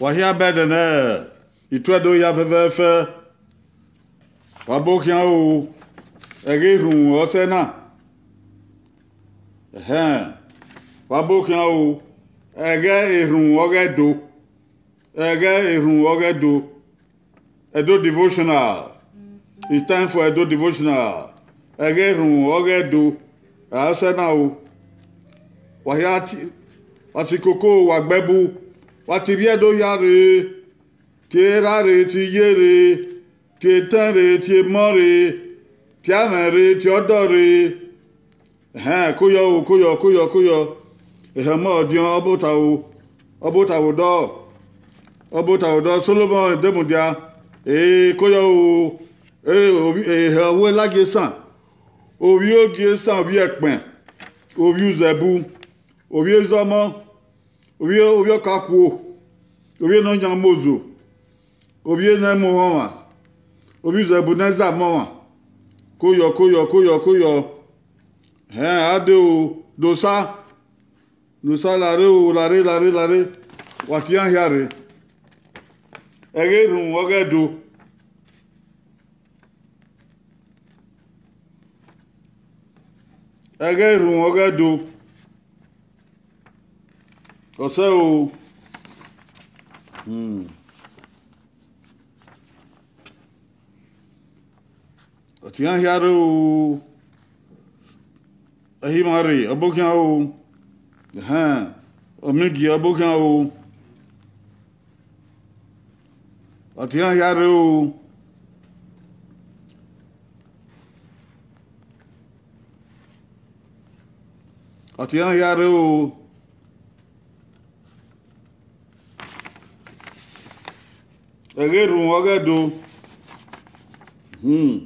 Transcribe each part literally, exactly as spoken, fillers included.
Wa hia bẹdẹ nẹ, ituẹ do ya fẹfẹfẹ. Wa bo khian o, ẹghẹ erhunmwu ọsẹ na. Ẹhẹn, wa bo khian o, ẹghẹ erhunmwu ọghe Ẹdo. Ẹghẹ erhunmwu ọghe Ẹdo. Edo devotional. It's time for Edo devotional. Ẹghẹ erhunmwu ọghe Ẹdo. Ẹ sẹ na o. Wa hia ti, wa si koko, wa gbe ẹbu, wa ti rhie Ẹdo hia rre, tie erha rre, tie iye rre, tie etẹn rre, tie emọ rre, tie amwẹ rre, tie ọdọ rre. Ẹhẹn, koyọ o, koyọ, koyọ, koyọ. Ehẹn, ọmọ ọdiọn, ọ bota o, ọ bota vbe odọ, ọ bota vbe odọ. Solomọn de mudia, ee, koyọ o, ee, ovbi, ehẹn, ọvbo Elagie Esan, ovbi Ogie Esan, ovbi Ẹkpẹn, ovbi Uzẹbu, ovbi Ezọmọ, ovbi, ovbi Ọkakuo, ovbi Nọyanmozo, ovbi Enẹmuhọmwa, ovbi Uzẹbu ne Ẹzamọmwa. Koyọ, koyọ, koyọ, koyọ. Hẹn, a de o, dosa, dosa, lare o, lare, lare, lare. Wa tian hia rre. Ẹghẹ erhunmwu ọghe Ẹdo. Ẹghẹ erhunmwu ọghe Ẹdo. Ọsẹ o. Hmm. Ọ tian hia rre o. Ẹhi ma rre, ọ bokhian o. Ẹhẹn, ọ miẹn gie, ọ bokhian o. Ọ tian hia rre o. Ọ tian hia rre o. Ẹghẹ erhunmwu ọghe Ẹdo. Hmm.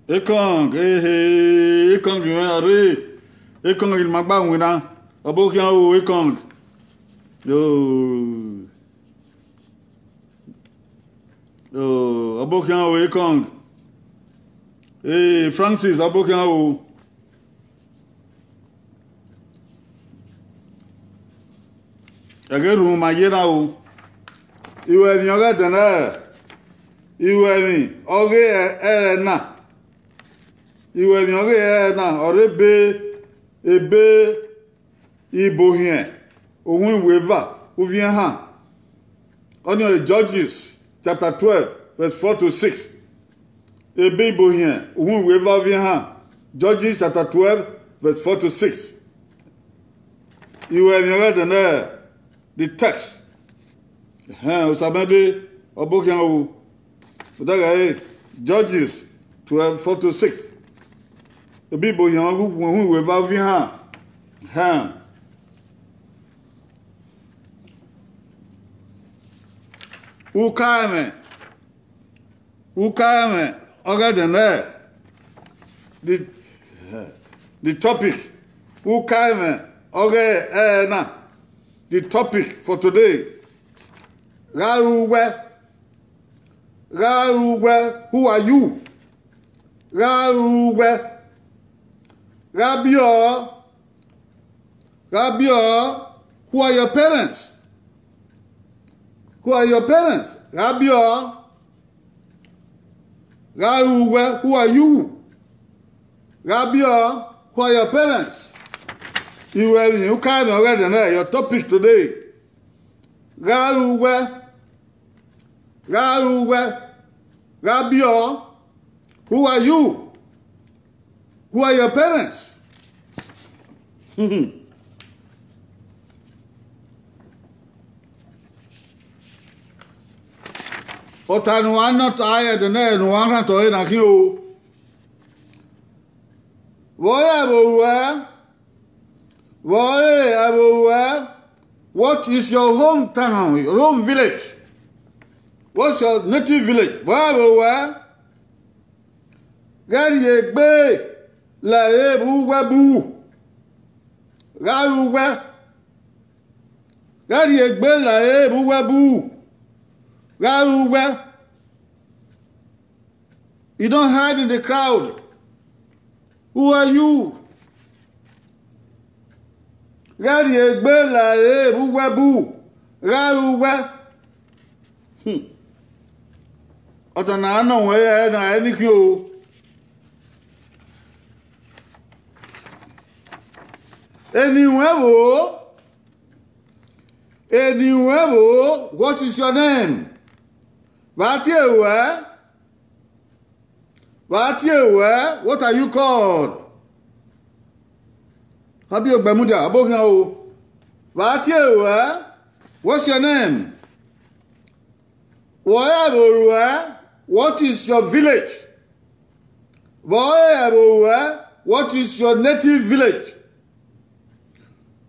Ekong, ehe, Ekong mwẹ ọre. Ekong ne ima gba winna. Ọ bokhian o, Ekong. Yoo. Yoo, ọ bokhian o, Ekong. Ee, Francis, ọ bokhian o. Ẹghẹ erhunmwu ma ye na o. Iruẹmwi ọghe ẹdẹnẹrẹ, iruẹmwi ọghe ẹrẹna, iruẹmwi ọghe ẹrẹna ọre ebe, ebe Ibohiẹn uhunmwu eva uviẹn han. Ọnii ọre Judges chapter twelve, verse four to six. Ebe Ibohiẹn uhunmwu eva uviẹn han. Judges chapter twelve, verse four to six. Iruẹmwi ọghe ẹdẹnẹrẹ, the text. Ẹhẹn, Osamẹde, ọ bokhian o. Ọ da gha re Judges twelve, four to six. Ebe Ibohiẹn uhunmwu eva uviẹn han. Ẹhẹn. Ukaẹmwẹ, ukaẹmwẹ ọghe ẹdẹnẹrẹ, the, the topic, ukaẹmwẹ ọghe ẹrẹna, the topic for today. Gha ru uwẹ, gha ru uwẹ, who are you? Gha ru uwẹ, gha biọ, gha biọ, who are your parents? Who are your parents? Gha biọ, gha ru uwẹ, who are you? Gha biọ, who are your parents? Iruẹmwi ukaẹmwẹ ọghe ẹdẹnẹrẹ, your topic today. Gha ru uwẹ, gha ru uwẹ, gha biọ, who are you? Who are your parents? Ọta ne uwa nọ ta ẹdẹnẹrẹ ne uwa rhan tọ ẹre na khin o. Vbe ọre ẹvbo ruẹ? Vbe ọre ẹvbo ruẹ? What is your hometown, your home village? What's your native village? Vbe ọre ẹvbo ruẹ? Ghẹ rhie egbe la ẹre vbe uwu uwẹ bu. Gha ru uwẹ. Ghẹ rhie egbe la ẹre vbe uwu uwẹ bu. Gha ru uwẹ. You don't hide in the crowd. Who are you? Gha rhie egbe la ere vbe uwu ẹbu, gha ru uwẹ. Hmm. Ọdana nọ wẹ ẹre na ẹnikhin o. Eni ruẹn vbo? Eni ruẹn vbo? What is your name? Vbe a tie ruẹ? Vbe a tie ruẹ? What are you called? Abi ogbẹmudia, ọbokhian o. Vbe a tie ruẹ? What's your name? Vbe ọ rre ẹvbo ruẹ? What is your village? Vbe ọ rre ẹvbo ruẹ? What is your native village?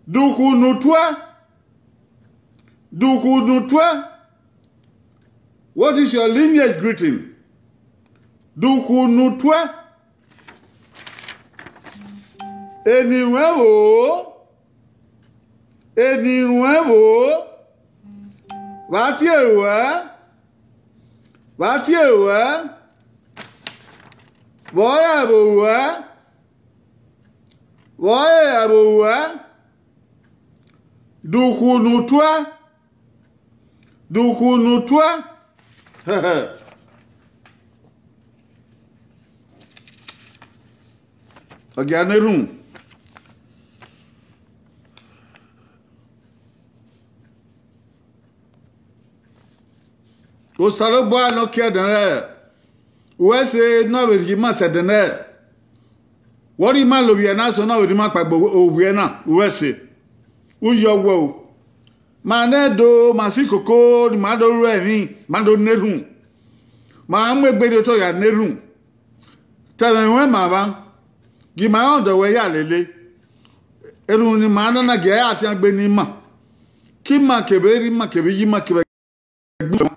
Dukhu ne u tuẹ. Dukhu ne u tuẹ. What is your lineage greeting? Dukhu ne u tuẹ. Eni ruẹn vbo? Eni ruẹn vbo? Vbe a tie ruẹ? Vbe a tie ruẹ? Vbe ọ rre ẹvbo ruẹ? Vbe ọ rre ẹvbo ruẹ? Dukhu ne u tuẹ. Dukhu ne u tuẹ. Ọ gia na erhunmwu. Osanobua ne ọ kie ẹdẹnrẹ, uwẹ ẹse ne ọ vbe rhie ima sẹ ẹdẹnrẹ. Wẹ ọ rhie ima la ovbi ẹre na, sẹ ne ọ vbe rhie ima kpaegbe ovbi ẹre na, uwẹ ẹse. U yọ wẹ o. Ma nẹ do, ma si koko ne ima do ru ẹmwẹ, ma do na erhunmwu. Ma mu egbe rhie otọ ya na erhunmwu. Te ẹmwẹ ruẹn ma vba, gie ima rẹn ọdọ wẹ ya lele. Erhunmwu ne ima na na gie a ya fiangbe ne ima. Ke ima kevbe erha ima kevbe iye ima kevbe ẹgbẹe ima.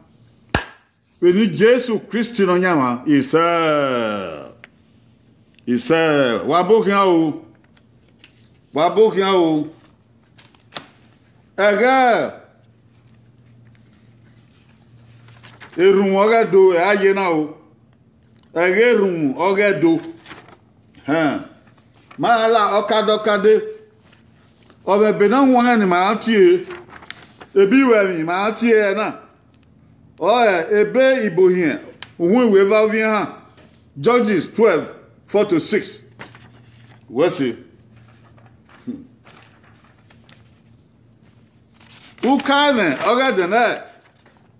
Vbene Jesu Kristi Nọyaẹnmwa, isẹ, isẹ, wa bọ khian o, wa bọ khian o. Ẹghẹ erhunmwu ọghe Ẹdo ẹ a ye na o. Ẹghẹ erhunmwu ọghe Ẹdo. Hẹn, ma la ọkadọkade. Ọ vbe ebe ne ọ huanrẹn ne ima ra tie, ebe iruẹmwi ima ra tie ẹre na. Ọ rẹ ebe ibohiẹn, uhunmwu iweva ovbi ẹre na. Judges twelve, four to six. Wẹ ẹse. Ukaẹmwẹ ọghe ẹdẹnrẹ,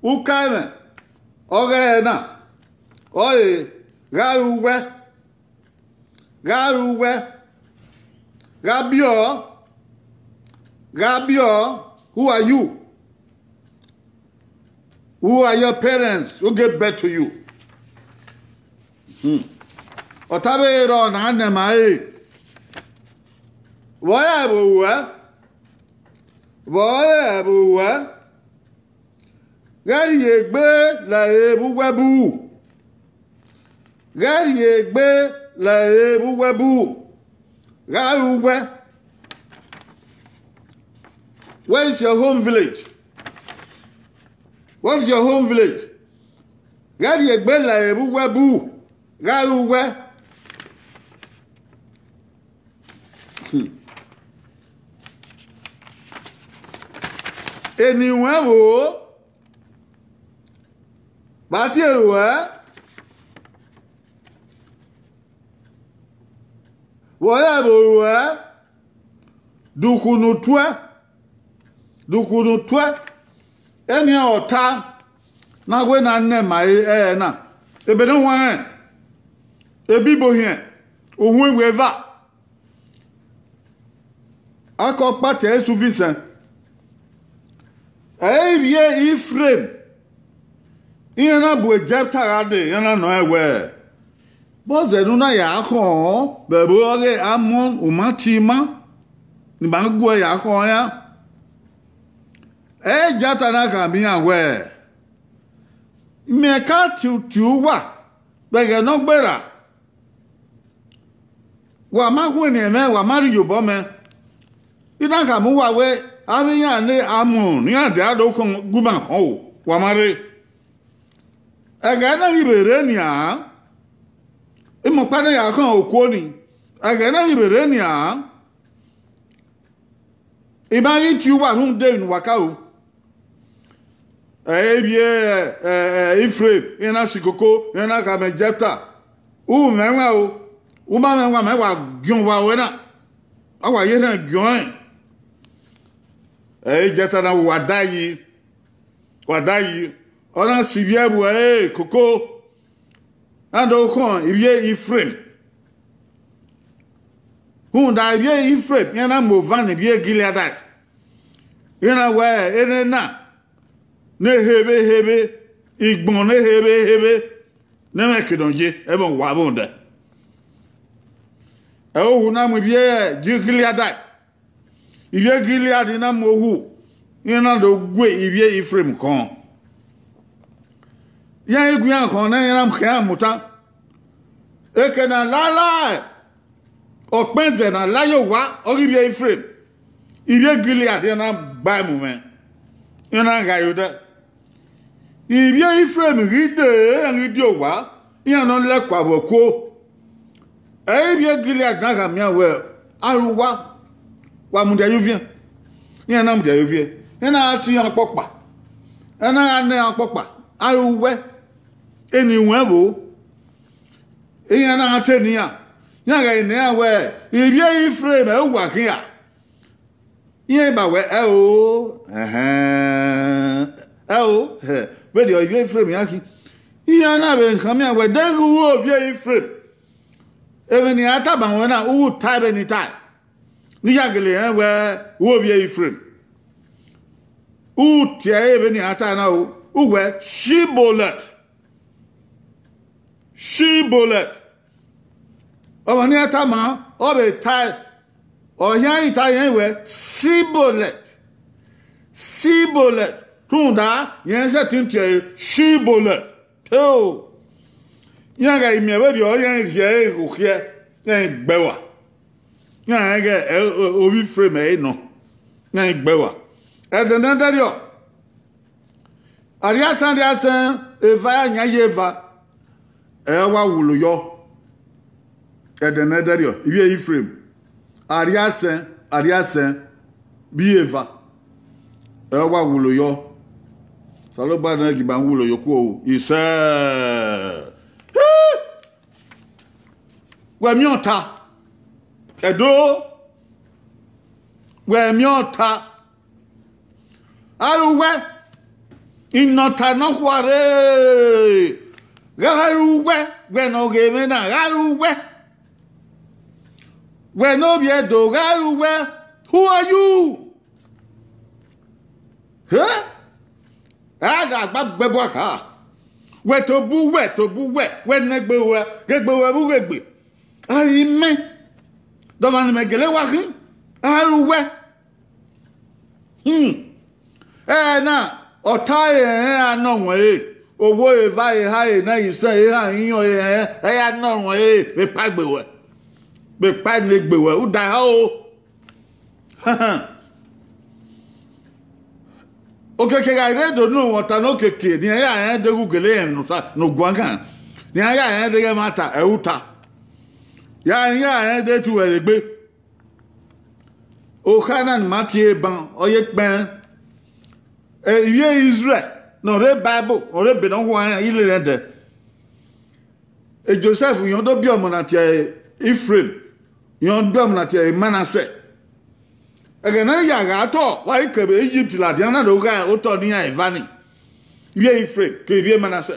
ukaẹmwẹ ọghe ẹre na, ọre gha ru uwẹ, gha ru uwẹ, gha biọ, gha biọ, who are you? Who are your parents who gave birth to you? Hmm. Ọ ta vbe rrọọ na nẹ ma re. Vbe ọ rre ẹvbo ruẹ? Vbe ọ rre ẹvbo ruẹ? Ghẹ rhie egbe la ere vbe uwu ẹbu. Ghẹ rhie egbe la ere vbe uwu ẹbu. Gha ru uwẹ. Where is your home village? What is your home village? Ghẹ rhie egbe la ere vbe uwu ẹbu, gha ru uwẹ. Hmm. Eni ruẹn vbo? Vbe a tie ruẹ? Vbe ọ rre ẹvbo ruẹ? Dukhu ne u tuẹ, dukhu ne u tuẹ. Eni ọta na wẹ na nẹ ma ẹre na, ebe ne ọ huanrẹn, ebe ibohiẹn, uhunmwu iweva. Akọkpa te Esu Vincent, ẹ i vbiẹ Ifrem, iran na bu Jẹfta gha dee, iran na nọ rẹn wẹẹ, vbọzẹ ne u na ya khọn vbe ẹvbo ọghe Amọn, u ma tie ima, ne ima guẹ ya khọn iran? Ẹ i Jẹfta na khama iran wẹẹ, mẹ ka tie uti uwa vbe ẹghẹ ne ọ gberra. Wa ma khuẹnniẹn mwẹ, wa ma rhie iyobọ mẹ. I na khama uwa wẹẹ, avbe iran ne Amọn ne iran dia do khọn gu ima khọn o, wa ma rre. Ẹghẹ na ghi vbe rre nian, imọkpa ne ya khọn okuo ni, Ẹghẹ ne I vbe rre nian, I ma ghi tie uwa rhunmwuda emwi ne uwa ka ru. Ẹ, ivbi e, ẹ, ẹ, Ifrem, iran na si koko, iran na khama Jẹfta. U mwẹ ẹwaẹn o, u ma mwẹ ẹwaẹn, mẹ wa giẹn uwa ruẹ na, a wa ye erhẹn giẹn ọnrẹn. Ẹ, Jẹfta na wa da yi, wa da yi, ọ na si ivbi ẹvbo ẹre koko, na do khọn ivbi e Ifrem. Rhunmwuda ivbi e Ifrem, iran na mu ova ne ivbi e Gilead, iran na wẹ, enena ne hevbe hevbe, igbọn ne hevbe hevbe, ne ẹmwẹ ke nọ ye, ẹmwẹ wa vbe odẹ. Ẹ, ohu na mu ivbi e Gilead, ivbi e Gilead na mu ohu, iran na do gue ivbi e Ifrem khọn. Iran i gu iran khọn na, iran na khian mu otan. Eke ne a la la ọkpẹn zẹ ne a la ye owa, ọ ghi ivbi e Ifrem, ivbi e Gilead iran na gba mu mwẹ, iran na gha ye odẹ. Ivbi e Ifrem ghi dee, iran ghi die owa, iran nọ lẹkua vbe okuo. Ẹ, ivbi e Gilead na gha miẹn wẹ, a ru uwa, wa mudia ye uviẹn. Iran na mudia ye uviẹn, iran na gha tie iran ọkpọkpa, iran na gha nọ iran ọkpọkpa, a ru uwẹ, eni ruẹn vbo, iran na gha te ne iran. Iran ghẹ ne iran wẹ, ivbi e Ifrem ẹ uwa khian. Iran ba wẹ, ẹo, ẹhẹn, ẹo, hẹ, vberriọ ivbi e Ifrem iran khin. Iran na vbe khama iran wẹ, deghẹ u ru ovbi e Ifrem, emwi ne iran tama ruẹ na, u ta vbene I tae, ne I ya gele rẹn wẹ u ru ovbi e Ifrem. U tie ẹre vbene iran tae na o, u wẹ, Shibolẹt. Shibolẹt. Ọmwa ne iran tama, ọ vbe tae, ọ khian i ta rẹn wẹ, Sibolẹt. Sibolẹt. Rhunmwuda, rẹn sẹtin tie ẹre, Shibolẹt. Eo, iran ghẹ miẹn vberriọ, iran rhie ẹre ghe okhiẹ, iran gbe ẹe ua. Iran rẹn ghẹ, ẹ, ovbi Ifrem ẹre nọ, iran gbe ẹe ua. Ẹdẹ ne ẹdẹrriọ, arriaisẹn arriaisẹn, eva ya yan ye eva, ẹ wa wulo yọ. Ẹdẹ ne ẹdẹrriọ, ivbi e Ifrem, arriaisẹn arriaisẹn vbe eva, ẹ wa wulo yọ. Osanobua ne gie ima wulo ye okuo o, isẹ. Wẹ miẹn ọta, Ẹdo, wẹ miẹn ọta. Gha ru uwẹ, inọta nọkhua rre, gha ru uwẹ, wẹ ne ọ ghe mwẹ na, gha ru uwẹ. Wẹ ne ovbi Ẹdo, gha ru uwẹ, who are you? Hẹ? A gha gba gbe ẹbua kha. Wẹ tobọ uwẹ, tobọ uwẹ, wẹ ne egbe ruẹ, ghe egbe ruẹ vbe ughegbe. A ghi mẹ, de ọmwa ne imẹ gele wa khin, a ru uwẹ. Hmm. Ẹna, ọta ẹre ẹnrẹn a nọ ruẹn re, owo eva eha ena isẹn eha iyọn ẹre ẹnrẹn a nọ ruẹn re, vbe ekpa egbe ruẹ, vbe ekpa ne egbe ruẹ, u da eha o. Okiekie gha rre do ne uwọta ne okiekie, ne iran ya rẹn deghẹ u gele rẹn ne osa ne u guan kan, ne iran ya rẹn deghẹ ẹmwata, ẹ ru ta. Ya iran ya rẹn deghẹ te uwẹ rre egbe. Okha na ne ima tie ban, ọ ye kpẹn. Ivbi Izrẹl ne ọ rre Baibol, ọ rre ebe ne ọ huanrẹn, I lele ẹdẹ. E Josẹf, irẹn do biẹ ọmọ na tie Ifrem, irẹn biẹ ọmọ na tie Manasẹ. Ẹghẹ ne a ya gha tọ, wa i kevbe Ijipt ladian na do gha otọ ne iran eva ni, ivbi Ifrem kevbe ivbi Manasẹ.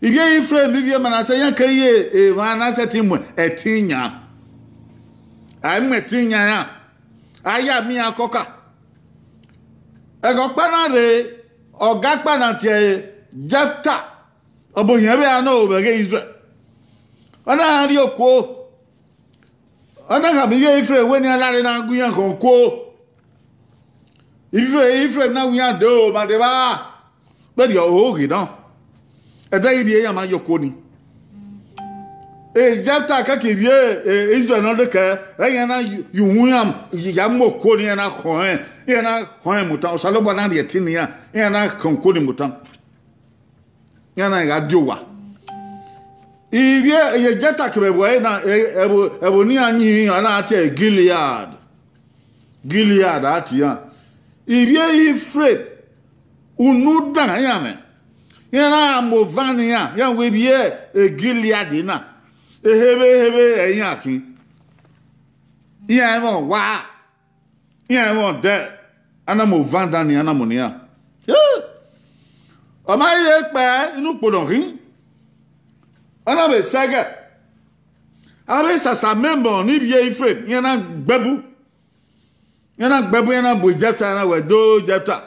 Ivbi Ifrem, ivbi Manasẹ, iran keghi emwa na sẹtin mu ẹtin yan. A i mu ẹtin yan iran, a ya miẹn iran kọka. Ẹghẹ ọkpa na rre, ọga ọkpa na tie Jẹfta, ọ bu ohiẹn vbe a nọ vbe ẹghẹ Izrẹl. Ọ na rhie okuo, ọ na khama ivbi Ifrem wẹ ne iran lare na gu iran khọn okuo. Ifrem, Ifrem na wẹ iran dee o, ma dee vba, vberriọ ohoghe nọ. Ẹdẹ ghi rhie iran ma ye okuo ni. E Jẹfta kẹkan ivbi Izrẹl ne ọ dekẹ, iran na ye uhunmwu iran ya mu okuo ni, iran na khọn rẹn, iran na khọn rẹn mu otan, Osanobua na rhie ẹtin ne iran, iran na khọn okuo ni mu otan. Iran na gha die owa. Ivbi e Jefta kevbe ẹvbo ẹre na, ẹvbo ne iran yin iran na tie Gilead. Gilead a tie iran. Ivbi e Ifrem, unu dan iran mwẹ. Iran na mu ovan ne iran, iran wẹ ivbi e Gilead na, ehevbe ehevbe ẹ iran khin. Iran mwẹ ọwa, iran mwẹ ọdẹ, a na mu ovan dan ne iran na mu ne iran. Ọ ma rhie kpẹẹ inu ukpo nọ khin, ọ na vbe sẹ ẹghẹ. Avbe sasa memọ ne ivbi e Ifrem, iran na gbe ẹbu, iran na gbe ẹbu, iran na bu Jefta, iran na wẹ, Do Jefta,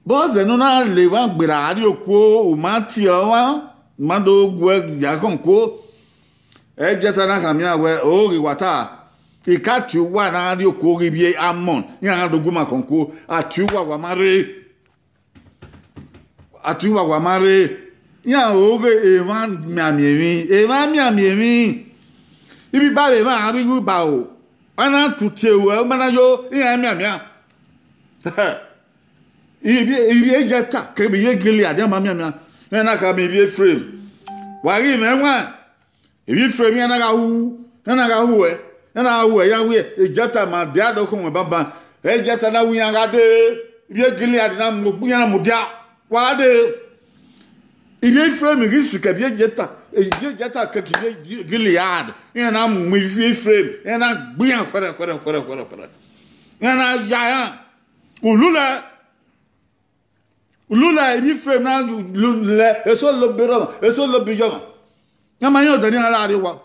bọzẹ ne u na la emwa gberra rrie okuo, u ma tie ọmwa, u ma do guẹ ya khọn okuo. Ẹ Jefta na khama iran wẹ, Oghe wa ta, I ka tie uwa na rrie okuo ghi vbiẹ Amọn, iran na do gu ima khọn okuo, a tie uwa wa ma rre. A tie uwa wa ma rre. Iran ro ghe emwa mianmian emwi, emwa mianmian emwi. Ibiba vbe emwa a rre igho ibaro, a na tutie ruẹ, ma na yo iran mianmian. Ivbi, ivbi e Jefta kevbe ivbi e Gilead, iran ma mianmian, iran na khama ivbi Efraim, wa ghi mwẹ wan. Ivbi Efraim iran na gha hu, iran na gha hu ẹe, iran na gha hu ẹe, iran wẹ e Jefta ma dia do khunmwu banban. E Jefta na wẹ iran gha dee, ivbi e Gilead na mu, iran na mudia, wa gha dee. Ivbi Efraim ghi sikẹ ivbi e Jefta, ivbi e Jefta keke ivbi e Gilead, iran na mu ivbi Efraim, iran na gbe iran khuẹrhẹ khuẹrhẹ khuẹrhẹ khuẹrhẹ khuẹrhẹ. Iran na ya iran, ululẹ, ululẹ ivbi Efraim na lulẹ, eso lobe rọmwa, eso lobe iyọmwa. Iran ma rẹn odẹ ne iran la rrie owa.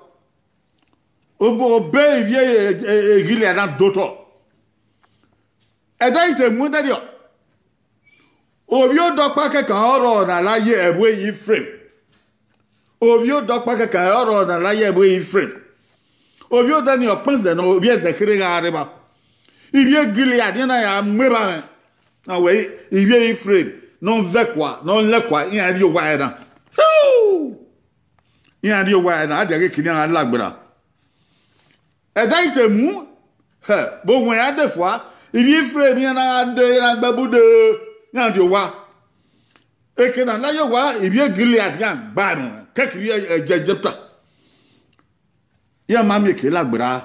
Obọ, obọ ivbi e, e, e Gilead na do otọ. Ẹdẹ i te mu ẹdẹrriọ. Ovbi odẹ ọkpa kẹkan ọrọre ne a la ye ẹvbo Efraim. Ovbi odẹ ọkpa kẹkan ọrọre ne a la ye ẹvbo Efraim. Ovbi odẹ ni ọkpẹn zẹ ne ovbi ẹzẹ kherhe gha rre evba. Ivbi e Gilead, iran na ya mu evba mwẹ. Na wẹ ivbi Efraim ne ọ vẹ kua, ne ọ lẹ kua, iran rrie owa ẹre na. Iran rrie owa ẹre na, a dia ghe ke iran gha la gberra. Ẹdẹ i te mu, hẹ, vbe owẹn iran de fua, ivbi Efraim iran na gha dee, iran gbe ẹbu dee, iran rrie owa. Eke ne a la ye owa, ivbi e Gilead iran gba ẹmwẹ kẹkẹ ivbi e Jefta. Iran ma miẹn eke la gberra.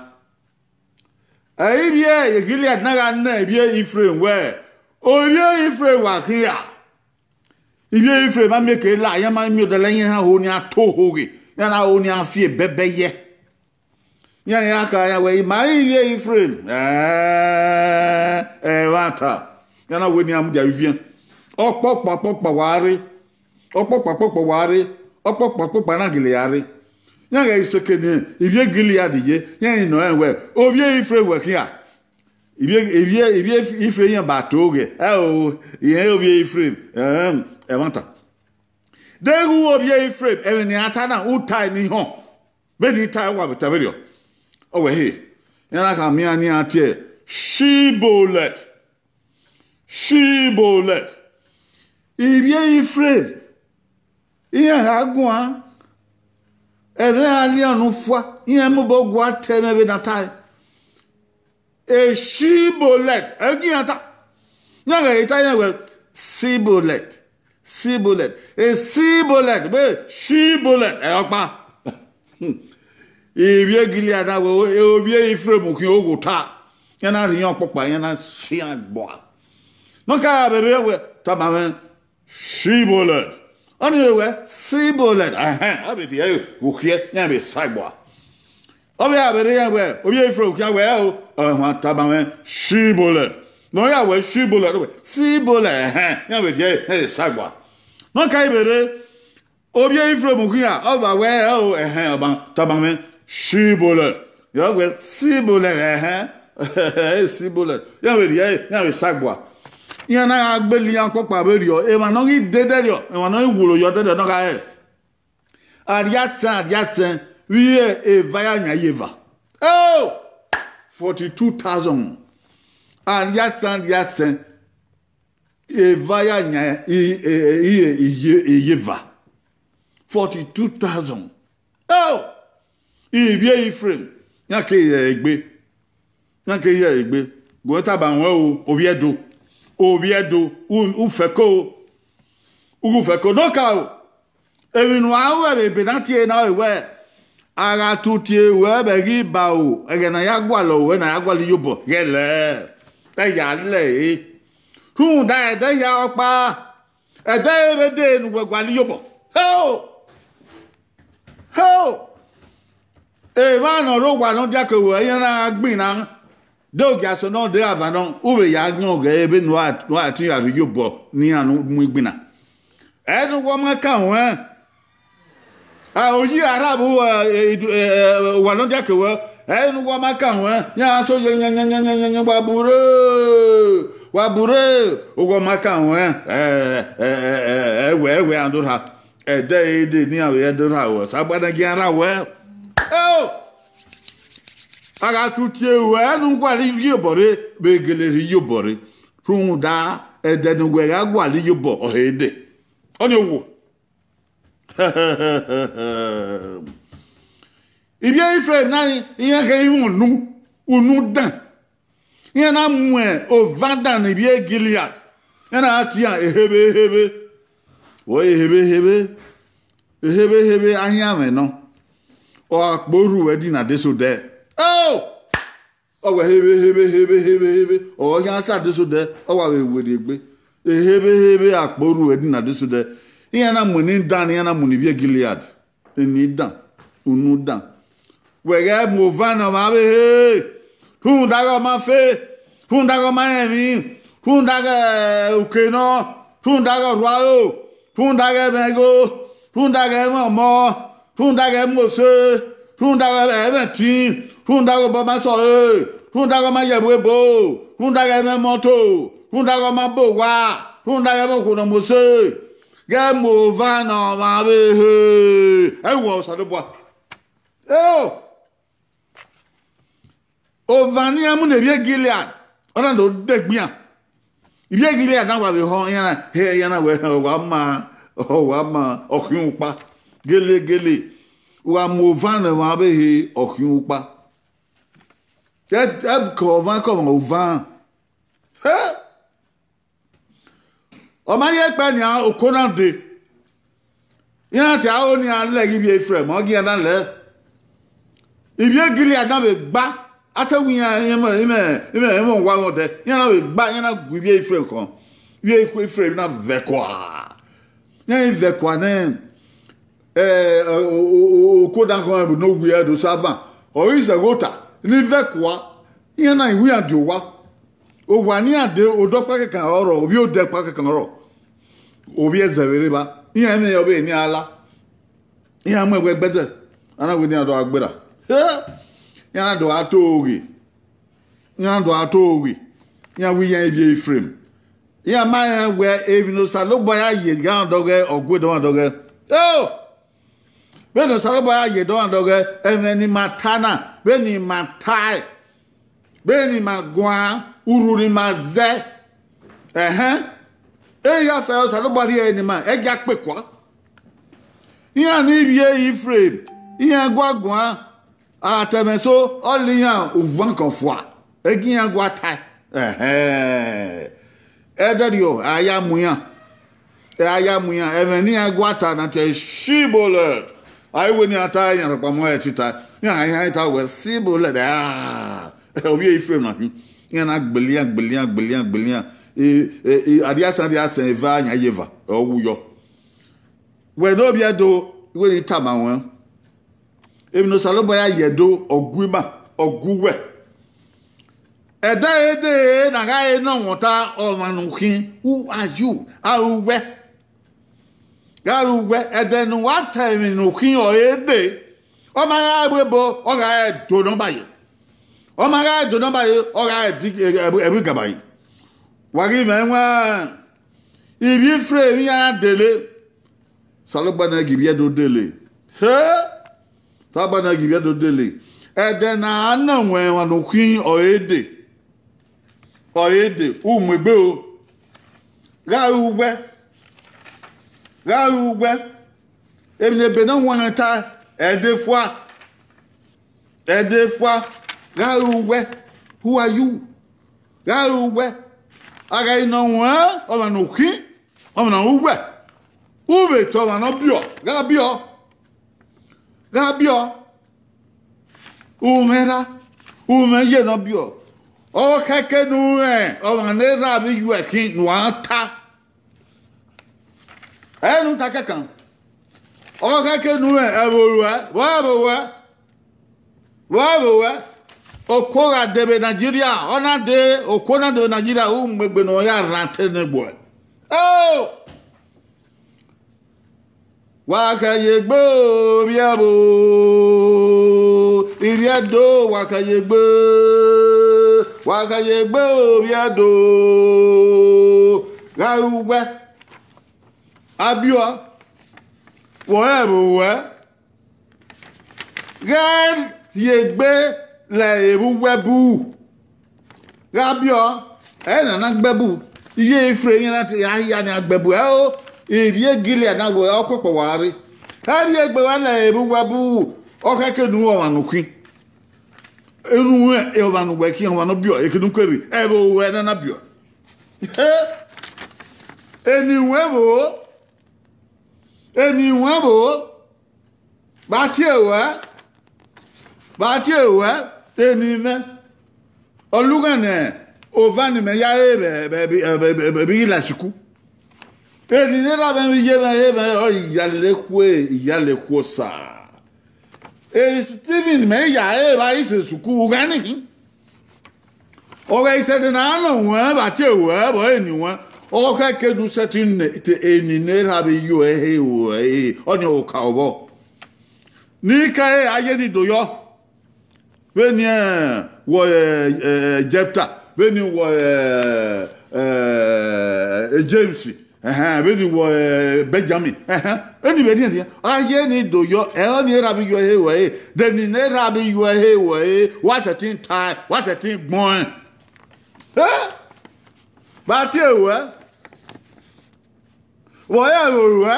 Ẹ ivbi e Gilead na gha nọ ivbi Efraim wẹ, Ovbi Efraim wa khian. Ivbi Efraim ma miẹn eke la, iran ma miẹn odẹ la, iran ho ne iran to ohoghe, iran na ho ne iran fi ebẹbẹ yẹ. Iran ya kha iran wẹ, I ma re ivbi Efraim. Ẹẹn, ẹmwata. Iran na wẹ ne iran mudia vbe iviẹn. Ọkpọkpa ọkpọkpa wa rre. Ọkpọkpa ọkpọkpa wa rre. Ọkpọkpa ọkpọkpa na gele ya rre. Iran ghẹ i seke ne ivbi Gilead ye, iran i nọ rẹn wẹ, Ovbi Efraim wẹ khian. Ivbi, ivbi, ivbi Efraim iran ba to ghẹ, ẹ o, irẹn Ovbi Efraim, ẹmwata. Deghẹ u Ovbi Efraim, ẹmwẹ ne iran ta na, u tae ne I họn. Vbene I tae, wa vbe ta vberriọ. Ọ wẹ he, iran na khama iran ne iran tie Shibolẹt. Shibolẹt. Ivbi Efraim, iran gha guan, ẹmwẹ iran lian unu fua, iran mobọ gua ta ẹmwẹ vbene a tae. Shibolẹt, ẹ gi iran ta. Iran ghẹ ta iran wẹ, Shibolẹt, Shibolẹt, Shibolẹt, vbe Shibolẹt, ẹ ọkpa. Ivbi Gilead na wẹ, Ovbi Efraim khian ogho ta. Iran na rhie iran ọkpọkpa, iran na si iran gbua. Ne ọ ka vbe rre wẹ, tama mwẹ, Shibolẹt. Ọnii wẹ, Shibolẹt, ẹhẹn, a vbe rhie ukhiẹ, iran vbe sa gbua. Ọ vbe a vbe rre iran wẹ, Ovbi Efraim khian wẹ, ẹ o, ẹmwata tama mwẹ, Shibolẹt. Ne ọ ya wẹ, Shibolẹt, ọ wẹ, Shibolẹt, ẹhẹn, iran vbe rhie, iran vbe sa gbua. Ne ọ ka vbe rre, Ovbi Efraim khian, ọ ba wẹ, ẹ o, ẹhẹn, ọba tama mwẹ, Shibolẹt. Yọ wẹ, Shibolẹt, ẹhẹn, Shibolẹt. Iran vbe rhie, iran vbe sa gbua. Iran na gha gbele iran ọkpọkpa vberriọ, emwa ne ọ ghi dẹdẹrriọ, emwa ne ọ ghi wulo yọ dẹdẹrriọ ne ọ gha rẹn. Arriaisẹn, arriaisẹn, vbe eva ya yan iyeva. Oh! Forty-two thousand. Arriaisẹn, arriaisẹn, eva ya yan i-, i-, i-, iye-, iyeva. Forty-two thousand. Oh! Ivbi Efraim, iran ke ye egbe. Iran ke ye egbe. Gu taba ruẹn o, ovbi Ẹdo. Ovbi Ẹdo, u, u fẹko o. U gu fẹko ne ọ ka o. Emwi ne uan ru vbe ebe na tie na ọre wẹ, a gha tu tie ruẹ vbe ẹghẹ ibaro, ẹghẹ ne a ya gualọ ruẹ, ne a ya gualọ iyobọ ghẹ lẹ, ẹ ya lẹ ẹre. Rhunmwuda ẹdẹ hia ọkpa, ẹdẹ ẹre vbe dee ne uwẹ gualọ iyobọ. Heo! Heo! Emwa ne ọ rre owa ne ọ diake ruẹ, iran na gbinna. De ogiasọn nọ, de avan nọ, u vbe ya yọn ghẹ vbene uwa, uwa te ya rhie iyobọ ne iran mu igbinna. Ẹ ne uwẹ ọ ma ka ruẹn. A, oyi arha vbe uwa, e, e, e, e, uwa ne ọ diake ruẹ, ẹ ne uwẹ ọ ma ka ruẹn, iran so ye, yan, yan, yan, yan, yan, yan, wa burre, wa burre, uwẹ ọ ma ka ruẹn, ẹ, ẹ, ẹ, ẹ, ẹ, wẹ, ẹ wẹ, a do rha. Ẹdẹ ẹre dee ne iran vbe ẹdẹ rha ruẹ, Osanobua na gie iran rha ruẹ. Eo! A gha tu tie ruẹ, ẹ ne u gualọ iyobọ rre, vbe gele rhie iyobọ rre. Rhunmwuda, ẹdẹ ne uwẹ gha gualọ iyobọ, ọ he dee. Ọnii owo. Ivbi Ifrem na, iran kherhe mwẹ unu, unu dan. Iran na mu ovan dan ne ivbi Gilead. Iran na tie iran ehevbe ehevbe. Wẹ ehevbe ehevbe, ehevbe ehevbe ahianmwẹ nọ. Ọ gha kpe orhu ẹdin na de sẹ odẹ. Eo! Ọ wẹ ehevbe ehevbe ehevbe ehevbe ehevbe. Ọ khian sa de sẹ odẹ, ọ wa vbe werriegbe. Ehevbe ehevbe akpe orhu ẹdin na de sẹ odẹ. Iran na mu eni dan, iran na mu ne ivbi Gilead. Eni dan, unu dan. Wẹ ghẹ mu ovan ne ọmwa vbe he, rhunmwuda ghe ọ ma fe, rhunmwuda ghe ọ ma rẹn emwi, rhunmwuda ghe uke nọ, rhunmwuda ghe ọrhuaro, rhunmwuda ghe ẹmwẹ igho, rhunmwuda ghe ẹmwẹ ọmọ, rhunmwuda ghe ẹmwẹ ose, rhunmwuda ghe ẹmwẹ ẹtin, rhunmwuda ghe obọ ma sẹ ọre, rhunmwuda ghe ọ ma ye ẹvbo ebo, rhunmwuda ghe ẹmwẹ imọto, rhunmwuda ghe ọ ma bọ owa, rhunmwuda ghe ẹmwẹ okhuo ne ọ mu ose, ghẹ mu ovan ne ọmwa vbe he. Ẹ wẹ Osanobua. Eo! Ovan ne iran mu ne ivbi Gilead, ọ na do degbe iran. Ivbi Gilead na wa vbe họn, iran na, he, iran na wẹ, ọ wa ma, ọ wa ma, ọ khian ukpa. Gele, gele. Wa mu ovan ne ọmwa vbe he, ọ khian ukpa. Ẹ, ẹ ke ọvan ke ọmwa ovan. He! Ọ ma ye kpẹ nian, oko na dee. Iran te aro nian lẹ ghe ivbi Efraim, ọ gie iran na lẹ. Ivbi Gilead na vbe gba, a te wẹ iran, imẹ, imẹ, imẹ, imẹ wa vbe odẹ, iran na vbe gba, iran na gu ivbi Efraim khọn. Ivbi Efraim na vẹ kua. Iran vẹ kua nẹ, ẹ, o, o, o, o, oko na khọn ẹvbo ne owiẹ do sa van. Ọ ghi zẹghẹ ota, ne I vẹ kua, iran na iwu iran die owa. Owa ne iran dee, odẹ ọkpa kẹkan ọrọ, ovbi odẹ ọkpa kẹkan ọrọ. Ovbi ẹzẹ vbe rre evba, iran mwẹ ọvbehe ne iran la. Iran mu ẹwẹ ẹgbẹzẹ, a na wẹ ne iran do gha gberra. He! Iran na do gha to ghe. Iran do gha to ghe. Iran wẹ iran ivbi Efraim. Iran ma rẹn wẹ emwi ne Osanobua ya ye dọmwadẹ ọghẹ, ọ gu dọmwadẹ ọghẹ. Eo! Vbene Osanobua ya ye dọmwadẹ ọghẹ, ẹmwẹ ne ima ta na, vbene ima tae, vbene ima guan, urhu ne ima zẹ. Ẹhẹn. Eya fẹ Osanobua rhie ẹre ne ima, ẹ gia kpekua. Iran ni vbiẹ Efraim, iran gua guan, a ta ẹmwẹ eso, ọ la iran uvan kan fua, ẹ gie iran gua tae. Ẹhẹn. Ẹdẹrriọ, a ya mu iran. Ẹ a ya mu iran, ẹmwẹ ne iran gua ta na te Shibolẹt. A i wẹ ne iran ta iran rhọkpa mu ẹre tita. Iran, iran ta wẹ Shibolẹt. Ah, ovbi Efraim na khin. Iran na gbele iran, gbele iran, gbele iran, gbele iran. E, e, e, arriasan, arriasan, eva yan ye eva. Ọ wu yọ. Wẹ ne ovbi Ẹdo, I wẹ ne I tama ruẹn. Emwi ne Osanobua ya ye Ẹdo, ọ gu ima, ọ gu uwẹ. Ẹdẹ ẹre dee ne a gha re ne ọ wọn ta ọmwa ne u khin, who are you? A ru uwẹ. Gha ru uwẹ, ẹdẹ ne uwa ta emwi ne u khin ọre dee, ọ ma gha ru ebo, ọ gha re do nọmba ye. Ọ ma gha re do nọmba ye, ọ gha re di, ẹ, ẹ, ẹvbo igaba ye. Wa ghi mwẹ ẹwaẹn, ivbi Efraim iran na dele. Osanobua na gie ivbi Ẹdo dele. He! Osanobua na gie ivbi Ẹdo dele. Ẹdẹ ne a na wẹ emwa ne u khin ọre dee. Ọre dee, u mu egbe o. Gha ru uwẹ. Gha ru uwẹ. Emwi ne ebe ne ọ huẹn ta, ẹdẹ fua. Ẹdẹ fua. Gha ru uwẹ. Who are you? Gha ru uwẹ. A gha re ne ọ huẹn, ọmwa ne u khin, ọmwa ne u wẹ. U vbe tọ ọmwa ne ọ biọ, gha biọ, gha biọ. U mwẹ erha, u mwẹ iye ne ọ biọ. Ọ khẹke ne u rẹn ọmwa ne erha vbe iyuẹ khin ne uan ta. Ẹ ne u ta kẹkan. Ọ khẹke ne u rẹn ẹvbo ruẹ, vbọ ẹvbo ruẹ. Vbọ ẹvbo ruẹ. Okuo gha dee vbe Nigeria, ọ na dee, okuo na dee vbe Nigeria, u mu egbe ne ọ ya rhan te ne egbuẹ. Oh! Wa khẹ ye egbe o, Ovbi Ẹvbo, Ivbi Ẹdo, wa khẹ ye egbe, wa khẹ ye egbe o, Ovbi Ẹdo, gha ru uwẹ, a biọ, vbọ ẹvbo ruẹ. Ghẹ rhie egbe lẹ evbi uwẹ bu. Gha biọ, ẹ na na gbe bu. Iye Ifrem iran na te ya hia ni a gbe bu. Ẹ o, ivbi Gilead na wẹ ọ kpokpo wa rre. Ẹ rhie egbe wa lẹ evbi uwẹ bu. Ọ khẹke ne u rẹn ọmwa ne u khin. Unu rẹn ọmwa ne uwẹ khin, ọmwa ne ọ biọ, eke ne u ke rri, ẹvbo ruẹ ne a na biọ. Eni wẹ vbo, eni wẹ vbo. Vba tie ruẹ, vba tie ruẹ, eni mwẹ, ọ lughan ne ova ne imẹ ya re vbe, vbe, vbe, vbe, vbe, vbe, vbe ighi la suku. Eni ne erha mwẹ vbe iye mwẹ re mwẹ, ọ iyale khue, iyale khuosa. Steven, mẹ ya re evba ise suku, u gha ni khin. Ọ ghe isẹdẹ na nọ wẹn vbe a tie ruẹ vbe eni wẹn, ọ khẹke ne u sẹtin nẹ te eni ne erha vbe yo ẹre he ruẹ, ọnii ọghe oka vbọ. Ne I ka ẹre a ye ni do yọ, vbene wọ Jefta, vbene wọ Jems, ẹhẹn, vbene wọ Benjamin, ẹhẹn, eni vbe rhiẹnrhiẹn, a ye ni do yọ, ẹre ọnii erha vbe yo ẹre he ruẹ re, de eni ne erha vbe yo ẹre he ruẹ re, wa sẹtin tae, wa sẹtin gbẹn ọẹn. Vbe a tie ruẹ, vbe ọ ya ẹvbo ruẹ,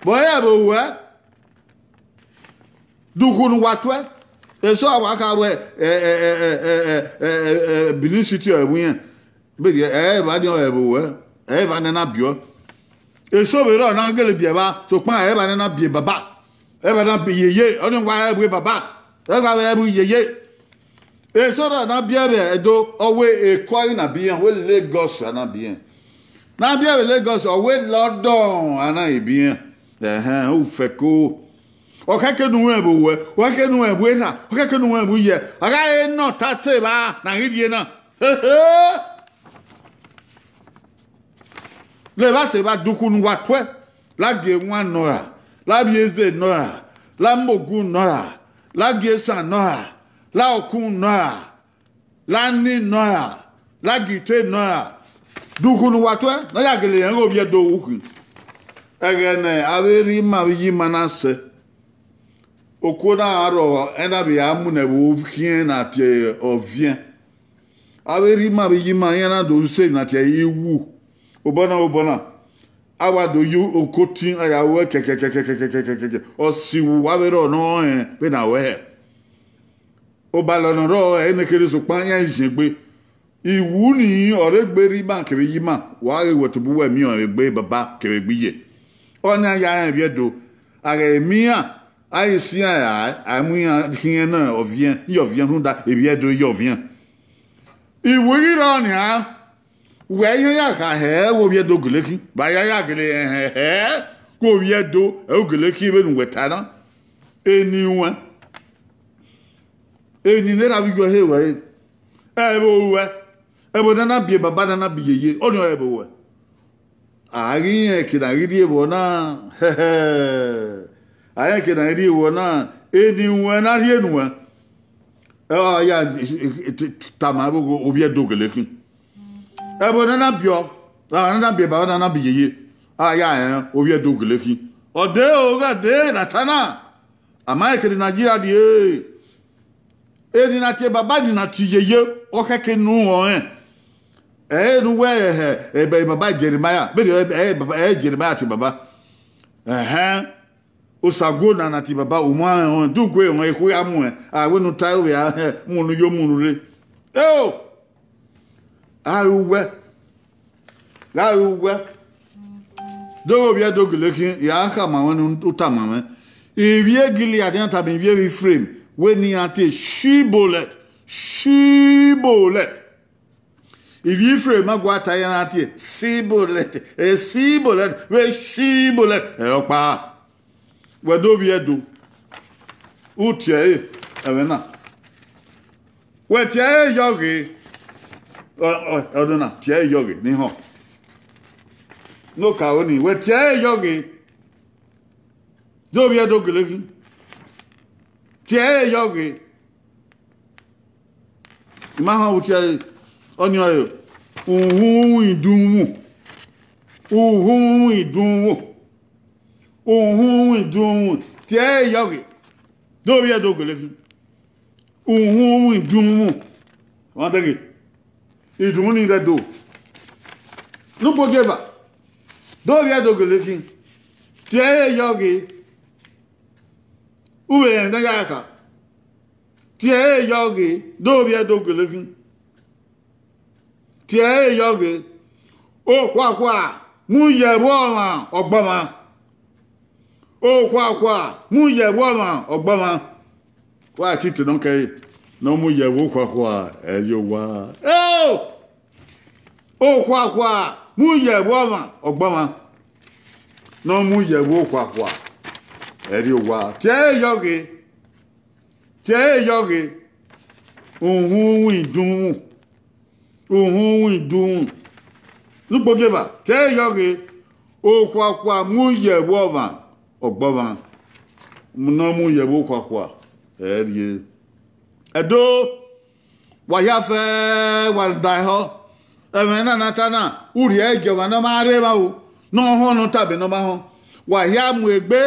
vbe ọ ya ẹvbo ruẹ, dughu ne uwa tuẹ, eso a wa kha wẹ Benin City ọ ẹvbo irẹn, vberriọ ẹ i evba ni ọ ẹvbo ruẹ, ẹ i evba ne a na biẹ ọe. Eso vbe rrọọ ne a gele biẹ evba, sokpan ẹ i evba ne a na biẹ baba, ẹ i evba ne a biẹ yeye, ọnii wa ẹvbo baba, ẹ i evba vbe ẹvbo yeye. Eso rrọọ ne a biẹ vbe Ẹdo, ọ wẹ Eko a i na biẹ iran, wẹ Lagos a na biẹ iran. Ne a biẹ vbe Lagos, ọ wẹ London a na biẹ iran. Ẹhẹn, u fẹko. Ọ khẹke ne u rẹn vbe owẹ, ọ khẹke ne u rẹn vbe erha, ọ khẹke ne u rẹn vbe iyẹ. A gha re nọ ta sẹ evba ne a ghi rhie na. Levba sẹ evba dughu ne uwa tuẹ, la gie ewan nọ ra, la vbiẹ eze nọ ra, la mu ogun nọ ra, la gie esan nọ ra, la okun nọ ra, la ni nọ ra, la gie ite nọ ra, dughu ne uwa tuẹ ne ọ ya gele rẹn ghe Ovbi Ẹdo ru khin. Ẹghẹ ne avbe erha ima vbe iye ima na sẹ, okuo na gha rrọọ, ẹna vbe a mu ne ẹvbo khiẹn na tie ọviẹn. Avbe erha ima vbe iye ima iran na do sẹ emwi na tie iwu. Obọ na, obọ na, a wa do ye okotin, a ya ruẹ kẹkẹkẹkẹkẹkẹkẹkẹ, ọ si iwu wa vbe rrọọ ne ọ rẹn vbene a ruẹ hẹ. Obalọ ne ọ rrọọ ẹre nekherhe, sokpan iran i ziengbe. Iwu ni ọre egbe erha ima kevbe iye ima, wa ghe wẹ tobọ uwẹ miẹn ọnrẹn vbe egbe baba kevbe egbe iye. Ọnii a ya rẹn Ovbi Ẹdo, a ghẹ miẹn iran, a ghi si iran rae, a mu iran khian ne ọviẹn, iye ọviẹn rhunmwuda Ovbi Ẹdo iye ọviẹn. Iwu ghi rrọọ nian, wẹ iran ya kha hẹ vbe Ovbi Ẹdo gele khin, vbe a ya ya gele hẹ hẹ vbe Ovbi Ẹdo, ẹ u gele khin vbene uwẹ ta na. Eni ruẹn, eni ne erha vbe iyuẹ he ruẹ re, ẹvbo ruẹ, ẹvbo ne a na biẹ baba, ne a na biẹ yeye, ọnii ọre ẹvbo ruẹ. A ghi rẹn eke ne a ghi rrie vbọ na, a rẹn eke ne a ghi rrie vbọ na, eni ruẹn ne a rhie nuẹn, ọ ya tama vbe Ovbi Ẹdo gele khin. Ẹvbo ne a na biẹ, a na biẹ baba, ne a na biẹ yeye, a ya rẹn Ovbi Ẹdo gele khin. Ọ dee o, gha dee ne a ta na, a ma rẹn eke ne Nigeria rrie. Eni na tie baba, eni na tie yeye, ọ khẹke ne u rẹn ọnrẹn. Ẹ i re ne uwẹ hẹ, ẹ, baba Jeremaia, vbene ẹ, ẹ, baba, ẹ, Jeremaia tie baba. Ẹhẹn. Osaguo na na tie baba, u ma rẹn ọnrẹn, du gue ọnrẹn, ekhue a muẹn, a wẹ ne u ta ẹre ovbi a hẹ, mu ne u yo mu ne u rre. Eo! A ru uwẹ, gha ru uwẹ. Do vbe ovbi Ẹdo gele khin, I a khama mwẹ ne u tama mwẹ. Ivbi e Gilead iran tama ivbi e Ifrem wẹ ne iran tie Shibolẹt, Shibolẹt. Ivbi Ifrem ma gua ta iran na tie Sibolẹt, e Sibolẹt, vbe Shibolẹt, ẹ ọkpa. Wẹ do vbe Ẹdo, u tie ẹre, ẹmwẹ na. Wẹ tie ẹre yọ ghe, ọ, ọ, ọdọ na, tie ẹre yọ ghe, ne I họn. Ne okaro ni, wẹ tie ẹre yọ ghe. Do vbe Ẹdo gele khin. Tie ẹre yọ ghe. I ma họn vbe u tie ẹre, ọnii ọre, uhunmwu idunmwu. Uhunmwu idunmwu. Uhunmwu idunmwu. Tie ẹre yọ ghe. Do vbe Ẹdo gele khin. Uhunmwu idunmwu. Ọmwa dẹghe. Idunmwu ni rre Ẹdo. Ne ukpogieva. Do vbe Ẹdo gele khin. Tie ẹre yọ ghe. U vbe rẹn ne a ya kha. Tie ẹre yọ ghe. Do vbe Ẹdo gele khin. Tie ẹre yọ ghe. Okhuakhua mu ye ẹvbo ọmwa ọgbọmwa. Okhuakhua mu ye ẹvbo ọmwa ọgbọmwa. Wa titi nọ kẹre, ne ọ mu ye ẹvbo okhuakhua, ẹ rrie owa. Eo! Okhuakhua mu ye ẹvbo ọmwa ọgbọmwa, ne ọ mu ye ẹvbo okhuakhua, ẹ rrie owa. Tie ẹre yọ ghe. Tie ẹre yọ ghe. Uhunmwu idunmwu. Uhunmwu idunmwu. Ne ukpogieva, tie ẹre yọ ghe. Okhuakhua mu ye ẹvbo ọmwa ọgbọmwa, ne ọ mu ye ẹvbo okhuakhua, ẹ rrie. Ẹdo, wa hia fẹ, wa da ehọ. Ẹmwẹ na ne a ta na, u rhie ẹe gie ọmwa ne ọ ma rre evba o, ne ọ họn ne ọ tama ne ọ ma họn. Wa hia mu egbe,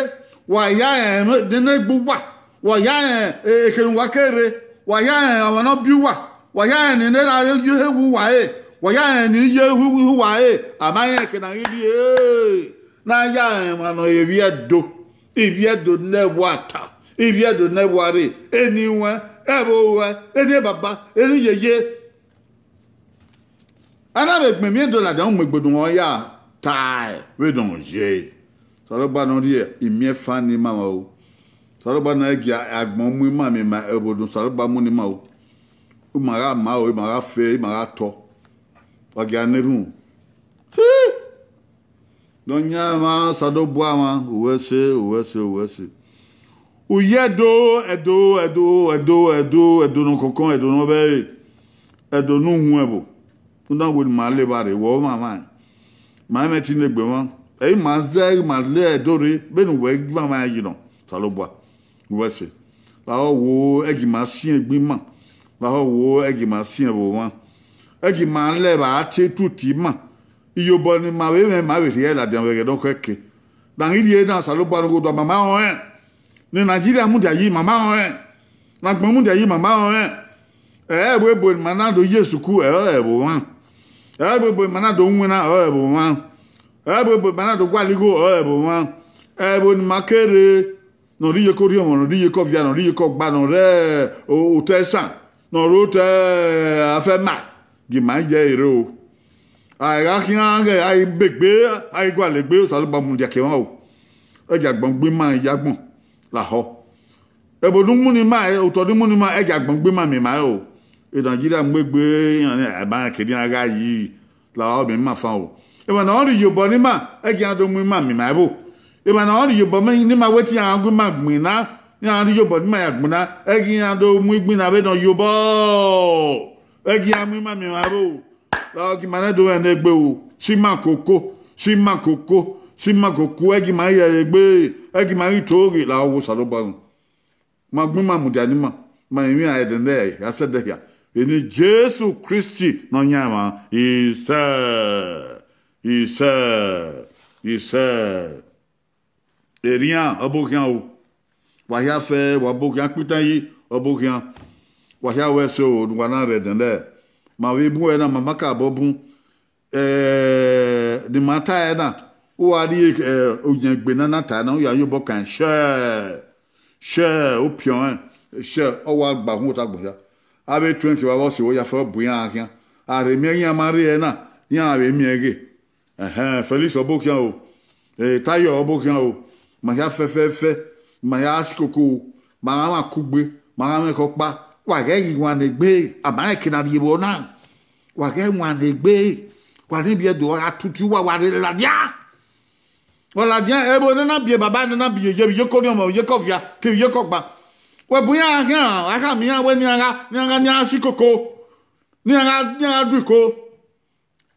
wa hia rẹn ne egbe uwa, wa hia rẹn ekherhe uwa ke rre, wa hia rẹn ọmwa ne ọ biẹ uwa, wa hia rẹn ne erha ye ehe uwa re, wa hia rẹn ne iye ehe uwa re, a ma rẹn eke ne a ghi rrie, ne a ya rẹn emwa ne ọ re ivbi Ẹdo, ivbi Ẹdo ne ẹvbo ata, ivbi Ẹdo ne ẹvbo arre, eni ruẹn, ẹvbo ruẹ, eni baba, eni yeye. A na vbe gbẹn emwi Ẹdo ladian, u mu egbe ne ọ ya tae vbene ọ ye. Osanobua ne ọ rhie imiẹnfan ne ima mwẹ o. Osanobua ne ọ gie agbọn mu ima miẹn ima, ẹvbo ne Osanobua mu ne ima o. Ima gha ma o, ima gha fe, ima gha tọ. Wa gia na erhunmwu. Nọyaẹnmwa Osanobua mwa, uwẹ ẹse, uwẹ ẹse, uwẹ ẹse. U ye Ẹdo, Ẹdo, Ẹdo, Ẹdo, Ẹdo, Ẹdo ne ọ kọnkọn, Ẹdo ne ọ vbẹre, Ẹdo ne uhunmwu ẹvbo. U na wẹ ne ima la evba rre, wẹ ọmwa mwa, ma i mwẹ ẹtin ne egbe mwa. Ẹ i ma zẹ, ẹ i ma la Ẹdo rre vbene uwẹ i gbe ima yi nọ, Osanobua. Uwẹ ẹse. Lahọ wo, ẹ gie ima siẹn egbe ima. Lahọ wo, ẹ gie ima siẹn ẹvbo mwa. Ẹ gie ima la evba tie tutu ima. Iyobọ ne ima vbe mwẹ, ma vbe rhie ẹe ladian vbe ẹghẹ ne ọ khẹke. Ne a ghi rhie na, Osanobua ne ọ ghe odua, ma ma rẹn ọnrẹn. Ne Nigeria mudia yi, ima ma rẹn ọnrẹn. Ne agbọn mudia yi, ima ma rẹn ọnrẹn. Ẹ i re ẹvbo ebo ne ima na do ye sukuu, ẹ i re ẹvbo mwa. Ẹ i re ẹvbo ebo ne ima na do winna, ẹ i re ẹvbo mwa. Ẹ i re ẹvbo ebo ne ima na do gualọ igho, ẹ i re ẹvbo mwa. Ẹvbo ne ima ke rre, ne ọ rre iyeke orhiọnmwẹ, ne ọ rre iyeke ọvia, ne ọ rre iyeke ọgba, ne ọ rre o-, otọ ẹsan, ne ọ rre otọ afẹma, gie ima ye ẹre rre o. A gha khian ghẹ a i begbe, a i gualọ egbe, Osanobua mudia ke emwa o. Ẹ gie agbọn gbe ima ya agbọn lahọ. Ẹvbo ne u mu ne ima, otọ ne u mu ne ima, ẹ gie agbọn gbe ima miẹn ima o. E Nigeria mu egbe, iran ni, ẹ ma rẹn kere iran gha yi, lahọ miẹn ima fan o. Emwa ne ọ rhie iyobọ ne ima, ẹ gie iran do mu ima miẹn ima ẹvbo. Emwa ne ọ rhie iyobọ ne ima wẹ te iran gu ima gbinna, iran rhie iyobọ ne ima ya gbinna, ẹ gie iran do mu igbinna vbene ọ yobọ. Ẹ gie iran mu ima miẹn ima ẹvbo. Lahọ gie ima nẹ do rẹn ne egbe o. Si ima koko, si ima koko, si ima koko, ẹ gie ima ghi rẹn egbe, ẹ gie ima ghi to ghe, lahọ wo Osanobua nọ. Ma gbẹn ima mudia ne ima, ma emwi iran ẹdẹ ne ya sẹ ẹdẹ hia. Eni Jesu Kristi Nọyaẹnmwa, isẹ, isẹ, isẹ. Erian, ọ bọ khian o. Wa hia fẹ, wa bọ khian kpitan yi, ọ bọ khian. Wa hia wẹ ẹse o, ne uwa na rre ẹdẹnẹrẹ. Ma vbe bun ẹre na, ma ma ka bọ bun. Eh, ne ima ta ẹre na, uwa rhie, eh, oyan egbe na na ta ẹre na, u ya ye obọ kan share, share, u piọn ẹn, share, ọ wa gba uhunmwu ota agbọn hia. Avbe tuẹn ke vbe avbe ọse vbe ya fẹ bu iran khian. A rhe miẹn iran ma rre ẹre na, iran vbe miẹn ghe. Ẹhẹn, Felix ọ bọ khian o. Tayo ọbokhian o, ma hia fẹfẹfẹ, ma hia sikoko, ma gha mwẹ akugbe, ma gha mwẹ khọkpa. Wa ghẹ ghi wan ne egbe, a ma rẹn eke ne a rhie vbe ọna. Wa ghẹ wan ne egbe, wa ne ivbi Ẹdo ra tutu uwa, wa rre ladian. Ọ ladian, ẹvbo ne na biẹ baba, ne na biẹ iye, vbe iyeke ọnii, ọmọ vbe iyeke ọvia, kevbe iyeke ọgba. Wẹ bu iran khian, a khama iran wẹ ne iran gha, ne iran gha, ne iran sikoko, ne iran gha, ne iran gha du iko,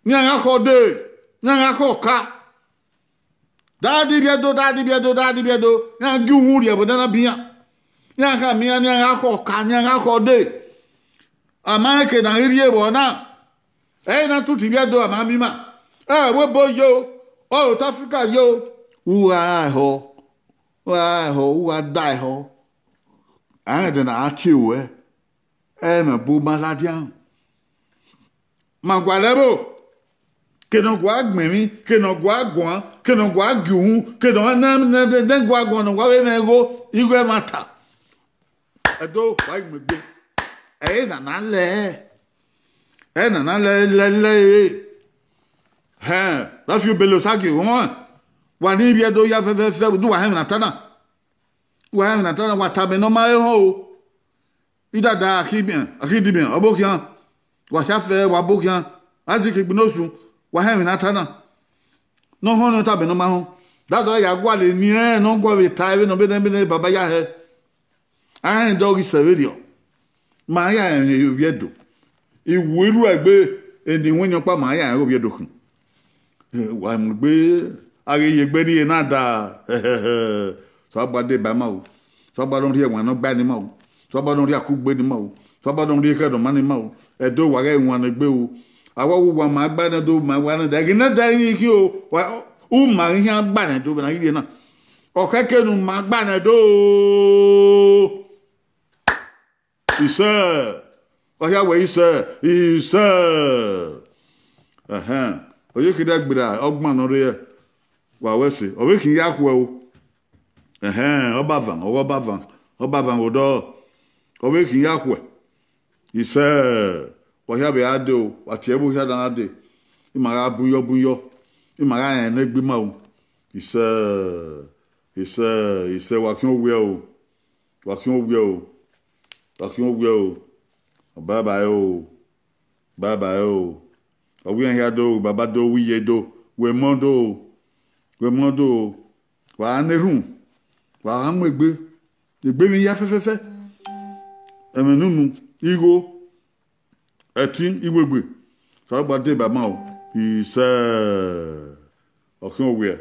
ne iran gha khọ dee, ne iran gha khọ ọka. Dadi ivbi Ẹdo, dadi ivbi Ẹdo, dadi ivbi Ẹdo, iran gie uhunmwu rrie ẹvbo ne na biẹ iran. Iran khama iran, ne iran gha khọ ọka, ne iran gha khọ dee. A ma rẹn eke ne a ghi rhie vbe ọna. Ẹ i na tutu ivbi Ẹdo, a ma miẹn ima. Ẹ, wẹ ebo yo, ọ South Africa yo. U gha ra ehọ, u gha ra ehọ, u gha da ehọ. A rẹn ẹdẹ ne a tie ruẹ, ẹ i mwẹ bu ma ladian. Ma gualọ ẹvbo, ke ne ọ gua gbẹn emwi, ke ne ọ gua guan, ke ne ọ gua gie uhunmwu, ke ne ọ ne, ne, ne, ne gua guan ne ọ wa vbe mwẹ igho, igho ẹmwata. Ẹdo, wa i mu egbe. Ẹre na na lẹ, ẹre na na lẹ, lẹ, lẹ, e. Hẹn, Rafiu Bello Osagie, wọn, wa ne ivbi Ẹdo ya fẹfẹfẹ, vbe udu wa hẹn emwi ne a ta na. Wa hẹn emwi ne a ta na, wa tama ne ọ ma he họn o. Idada Akhidibian, Akhidibian, ọbokhian, wa khian fẹ, wa bokhian, Isaac Igbinosun, wa hẹn emwi ne a ta na. Ne ọ họn ne ọ tama ne ọ ma họn. Dada ya gualọ eni ẹnrẹn ne ọ gualọ vbe ta vbene ọ, vbene, vbene baba ya hẹ. A rẹn dọ ghi sẹ vberriọ. Ma ya rẹn ovbi Ẹdo. I wu irhu ẹgbe, eni iwinna ọkpa ma ya rẹn ghe ovbi Ẹdo khin. Eh, wa mu egbe, a ghi ye egbe rrie na da. Osanobua deba ima o. Osanobua ne ọ rhie ẹwaẹn ne ọ gbae ne ima o. Osanobua ne ọ rhie akugbe ne ima o. Osanobua ne ọ rhie ekhẹ ne ọ ma ne ima o. Ẹdo, wa ghẹ wan ne egbe o. A wa wu wa ma gbae ne Ẹdo, ma wa ne da. Ẹghẹ ne da yin khin o. Wa, u ma ghi khian gbae ne Ẹdo vbe ne a ghi rhie na. Ọ khẹke ne u ma gbae ne Ẹdo o. Isẹ, ọ hia wẹ isẹ, isẹ. Ẹhẹn, ọ ye kherha gberra ọgbọn ne ọ rre, wa wẹ ẹse, ọ vbe khin ya khuẹ o. Ẹhẹn, Ọbavan, ọghe Ọbavan, Ọbavan vbe odọ, ọ vbe khin ya khuẹ. Isẹ, wa hia vbe a dee o, wa tie ẹvbo hia na gha dee. Ima gha bun yọ, bun yọ, ima gha rẹn ne egbe ima o. Isẹ, isẹ, isẹ, wa khian owiẹ o. Wa khian owiẹ o, wa khian owiẹ o, bye bye o, bye bye o. Ọ wẹ iran hia do, baba do, wẹ iye do, wẹ emọ do, wẹ emọ do, wa gha na erhunmwu, wa gha mu egbe, egbe emwi hia fẹfẹfẹ, ẹmwẹ nunu, igho, ẹtin, iwegbe, Osanobua deba ima o, isẹ, ọ khian owiẹ.